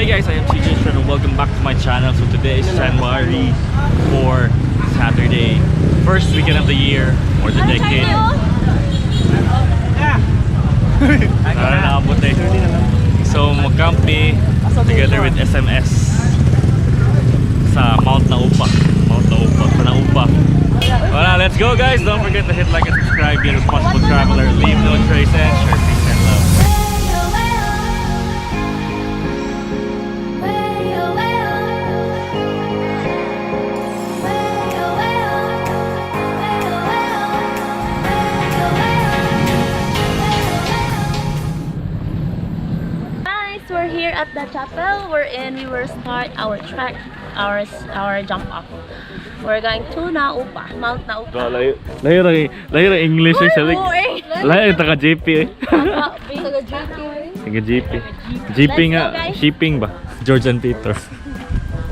Guys, I am CJ Shred and welcome back to my channel. So today is January 4, Saturday, first weekend of the year or the decade. Tara na abot eh. So mag-camp me together with SMS sa Mount Naupa. Mount Naupa, sa Naupa. Wala, let's go, guys! Don't forget to hit like and subscribe, be a responsible traveler, leave no trace and share peace and love. Guys, we're here at the chapel. We're in. We will start our trek, our jump off. We're going to Naupa, Mount Naupa. Layo, layo, layo na English eh. Salig. Layo taga JP eh. Taga JP. JP Let's nga, go, guys. Shipping ba? George and Peter.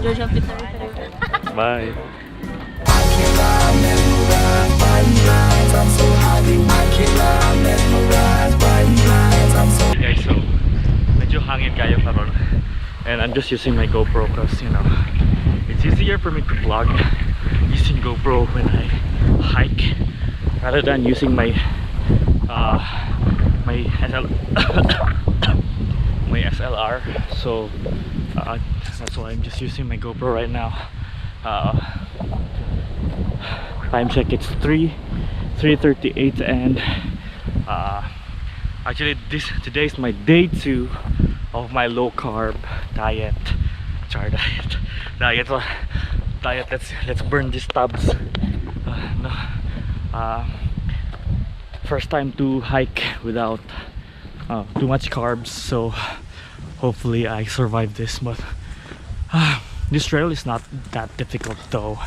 George and Peter. Bye. Hey guys, so medyo hangin kayo karon. And I'm just using my GoPro because, it's easier for me to vlog using GoPro when I hike rather than using my my SL my SLR. So that's why I'm just using my GoPro right now. Time check, it's 3 3:38 and actually this today is my day 2 of my low carb diet. Char diet. Diet diet. Let's burn these tabs. No. First time to hike without too much carbs, so hopefully I survive this, but this trail is not that difficult though.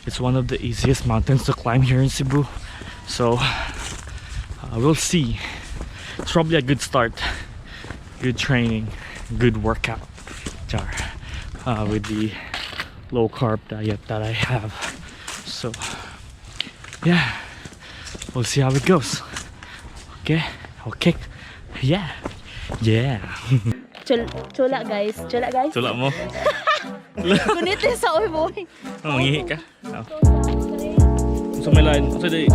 It's one of the easiest mountains to climb here in Cebu, so we'll see. It's probably a good start, good training, good workout, char, with the low carb diet that I have. So yeah, we'll see how it goes. Okay, yeah. Chula, guys. Chula, guys. Tulak mo. Kunit sa oy boy. Oh, mangihi ka. Oh. Sa may line, sa di.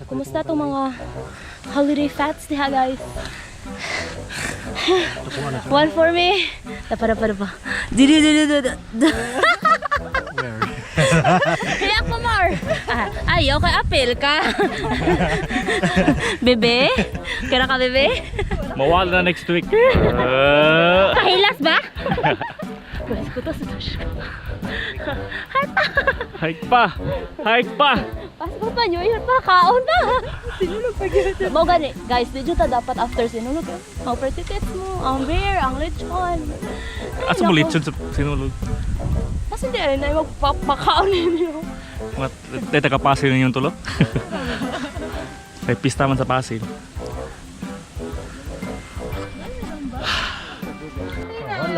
Kumusta tong mga holiday fats diha, guys? One for me. Dapa, dapa, dapa. Didi, didi, didi. Kaya ko more. Ah, ayaw kay apel ka. Bebe? Kira ka, bebe? Mawala na next week. Kahilas ba? Guys, ko to sa Hike pa! Hike pa! Pasko pa, New Year pa, kaon pa. Sinulog pa gyud. Mao gani, guys, di jud ta dapat after sinulog. Ang tickets mo, ang beer, ang lechon. Ay, Asa mo nako. lechon sa sinulog? Kasi hindi ay na magpapakaon ninyo. Mga teta ka Pasil ninyong tulo? Kay pista man sa Pasil.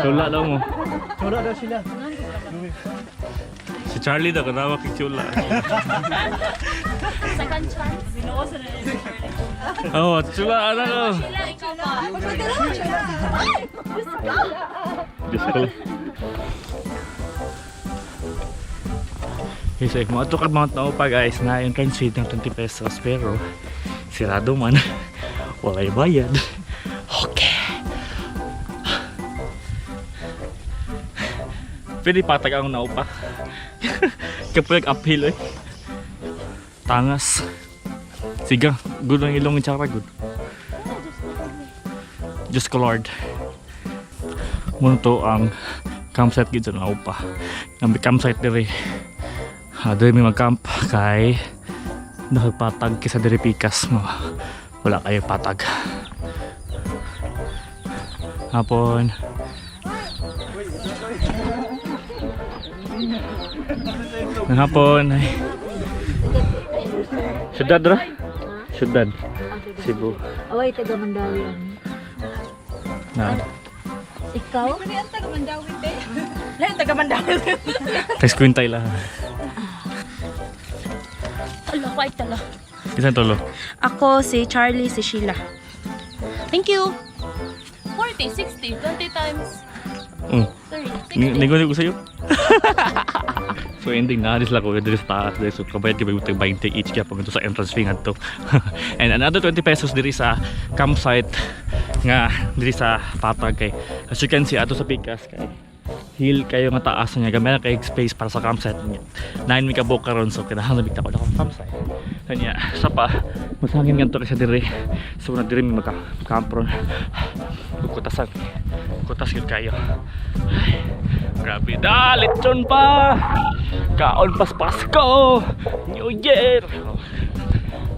Chula daw mo. Chula daw sila. Si Charlie daw, kanawa kay Chula. Second chance. Binuo sa Oh, Chula, ano ko? Sila, ikaw pa. Diyos ko. Okay, so if mo ka Mount Naupa, guys, na entrance fee ng 20 pesos pero sirado man. Walay bayad. Okay. Pwede patag ang Naupa. Kapag uphill eh. Tangas. Sige, good ang ilong ni Chara, good. Diyos ko Lord. Muna to ang campsite gid sa Naupa. Ang campsite diri. Ha, diri mi mag-camp kay nakapatag kaysa diri pikas mo. Wala kayo patag. Hapon. Ang hapon. Ay. Syudad ra? Syudad. Cebu. Away, taga Mandawi ang Na. Ikaw? Hindi ang taga Mandawit eh. Lain taga Mandawit. Text kwintay lang. Ala, kahit tala. Isang tulo. Ako si Charlie, si Sheila. Thank you. 40, 60, 20 times 30, 60. Ningon ko sa'yo. So ending na alis lang ko diri sa taas diri, so kabayad kay 20 each kaya pag sa entrance fee ngadto. And another 20 pesos diri sa campsite nga diri sa patag kay as you can see ato sa pikas kay hill kayo nga taas niya gamay na kay space para sa campsite niya. 9 mi ka book karon, so kinahanglan bigta ko na akong campsite. Kanya sa pa mas hangin ngadto kasi diri, so na diri mi maka camp ron. Kutasan kutas gyud kayo. Ay, grabe da, lechon pa. Kaon pas Pasko. New Year. Oh.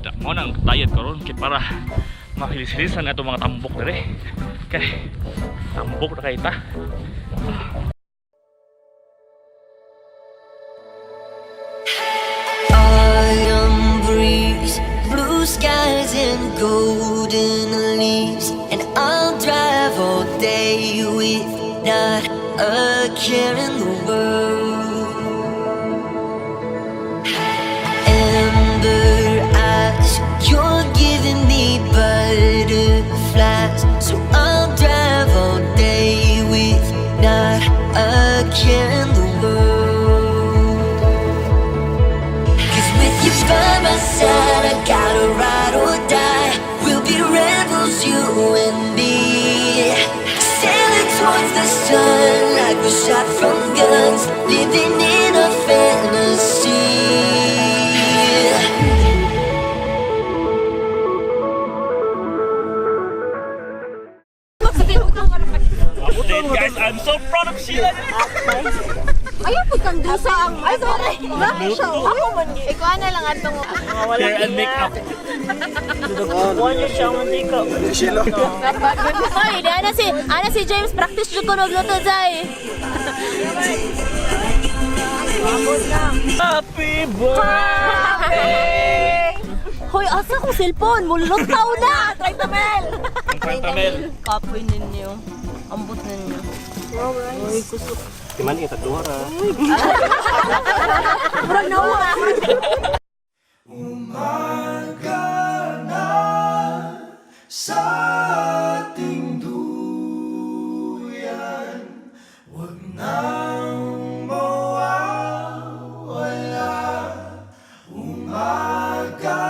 Da mo nang diet karon kay para mahilis-hilisan ato mga tambok diri. Kay tambok na kay ta. Autumn breeze, blue skies and golden leaves, and I'll drive all day with not a care in the world. Amber eyes, you're giving me butterflies, so I'll drive all day with not a care in the world. 'Cause with you by my side, I gotta ride or die. We'll be rebels, you and me. Sailing towards the sun like we shot from guns. Living in a fantasy. Update guys, I'm so proud of Sheila. Ayaw po kang dusa ang... Ay, sorry. Bakit siya? Ako man. Ikaw na lang atong Hair and makeup. Hoy, di ana si James practice jud ko magluto zay. Happy birthday! Hoy, asa kong cellphone? Mulutaw na. 30 mil. 30 mil. Kapoy ninyo. Ambot ninyo. Uy, kusok. Timan ita duha ra. Murag nawa. Umaga na sa ating duyan, huwag nang mawawala. Umaga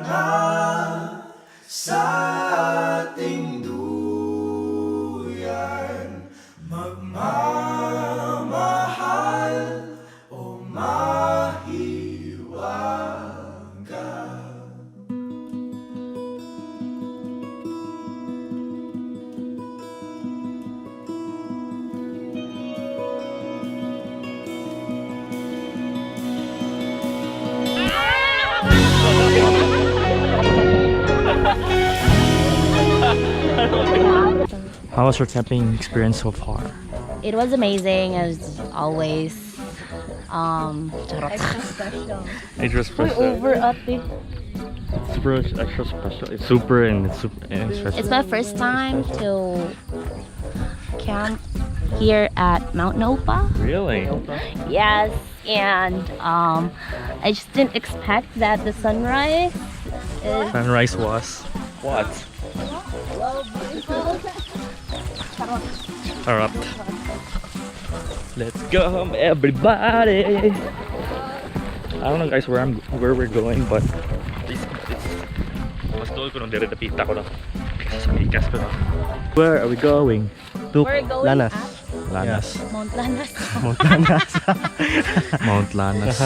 na sa ating duyan, magmamahal o mahiwaga. How was your camping experience so far? It was amazing as always. Charot. Extra Uy, special. over ate. Super extra special. It's super and it's super and special. It's my first time to camp here at Mount Nopa. Really? Yes, and I just didn't expect that the sunrise is Sunrise was what? Charot. Let's go home, everybody. I don't know guys where we're going, but it's mas doon ko nung dire napita ko na. Sa pikas ko na. Where are we going? To We're going Lanas. Lanas. Mount Lanas. Mount Lanas. Mount Lanas.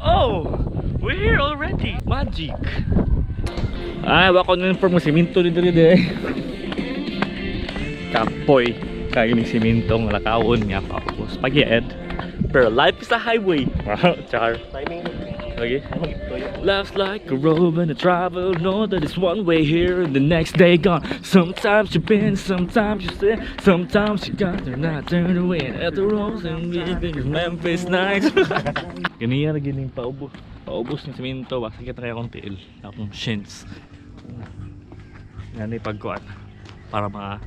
Oh, we're here already. Magic. Ay, wako na inform mo siminto ni diri de. Kapoy kay ni simintong lakawon nga papos pag-ed. Pero life is a highway. Wow, char. Timing. Lagi. Life's like a road and a travel. Know that it's one way here and the next day gone. Sometimes you bend, sometimes you sit, sometimes you got to not turn away. At the rose and Memphis nights. Ganiya na gining paubos. Paubos ng simento ba? Sakit na kaya akong tiil. Akong shins. Nga pagkuan. Para mga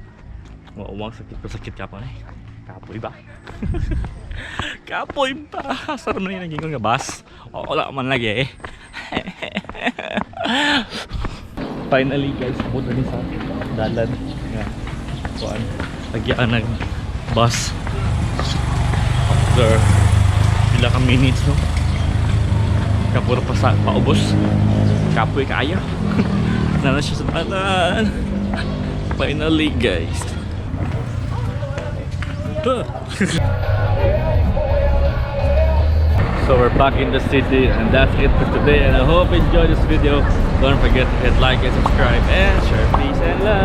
mauwang sakit pa sakit ka pa eh. Kapoy ba? Kapoy ba? Sarap na yung naging nga bus. O, wala man lagi eh. Finally guys, abot na ni sa dalan. Nga. Kuan. Tagyaan nag bus. After pila ka minutes, no? Kapuro pa sa paubos. Kapoy kaya. Nana siya sa dalan. Finally, guys. Huh. So we're back in the city and that's it for today, and I hope you enjoyed this video. Don't forget to hit like and subscribe and share. Peace and love.